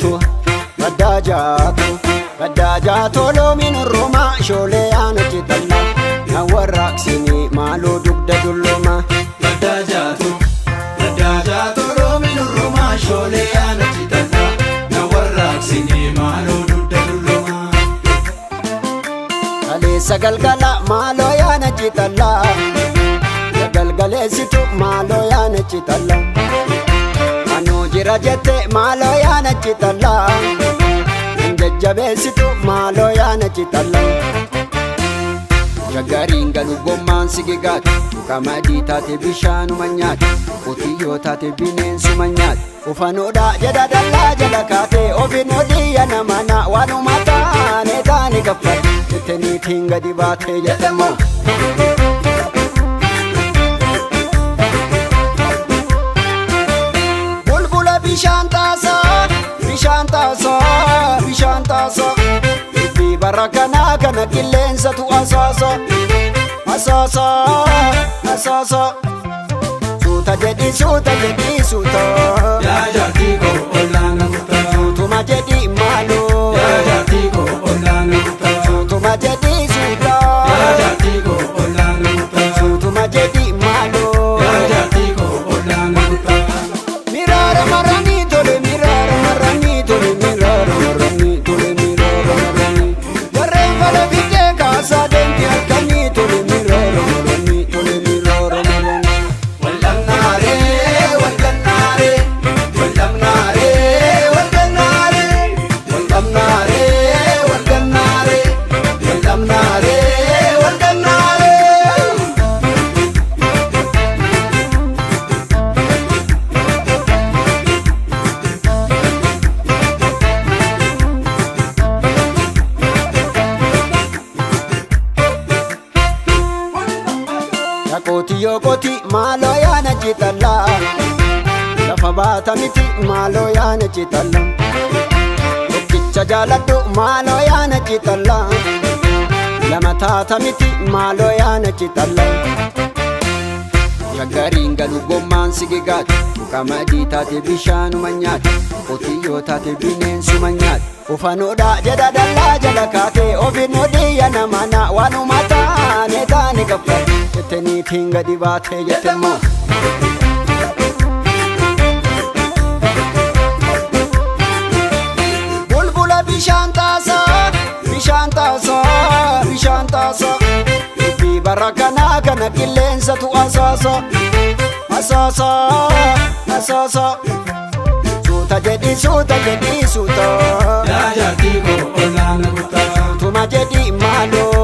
jaatu, baddaa jaatu, baddaa jaatu loomiin orromaa shoolee aanachi tallaa na warraaqsinii maaloo dugda dulloomaa. Baddaa jaatu, baddaa jaatu loomiin orromaa shoolee aanachi tallaa na warraaqsinii maaloo dugda dulloomaa. Kaleessa galgala maaloo yaanachi tallaa galgaleessitu maaloo yaanachi tallaa anuu jira jette maaloo yaanachi tallaa hin jajjabeessitu maaloo yaanachi tallaa. Shaggariin galu gommaan sigigaati qamadii taate bishaanuma nyaati qotiyyoo taate bineensuma nyaati ufanuudha jedha dallaa jala kaatee ofiin odiyya namana waanuma taane taane gaffate jette niitiin gadi baatee jette immoo. Bulbula bishaan taasaa bishaan taasaa bishaan taasaa dubbii bara kanaa kana qilleensatu asaasa asaasa asaasa suuta jedhi suuta jedhi suuta Yaa jaartii koo ollaan na kutaa. Suutuma jedhi maaloo Yaa jaartii koo ollaan na kutaa. Suutuma jedhi suuta Yaa jaartii koo ollaan na kutaa. Suutuma jedhi maaloo Yaa jaartii koo ollaan na kutaa. Miraara maranii tole miraara maranii tole miraara maranii tole miraara maranii Jarreen fala fiixee kaasaa deemti halkanii tole miraara maranii tole miraara maranii. Wallamnaaree walgannaaree wallamnaaree walgannaaree wallamnaaree walgannaaree wallamnaaree walgannaaree. Yaa qotiyyoo qoti maaloo yaana citallaa lafa baata miti maaloo yaana citallaa tokkicha jaaladhu maaloo yaana citallaa lama taata miti maaloo yaana citallaa. Shaggariin galu gommaan sigigaati qamadii taate bishaanuma nyaati qotiyyoo taate bineensuma nyaati ufanuudha jedha dallaa jala kaatee ofiin odiyya namana waanuma taane taane gaffate jette niitiin gadi baatee jette immoo. Bulbula bishaan taasaa bishaan taasaa bishaan taasaa dubbii bara kanaa kana qilleensatu asaasa asaasa asaasa suuta jedhi suuta jedhi suuta Yaa jaartii koo ollaan na kutaa. Suutuma jedhi maaloo.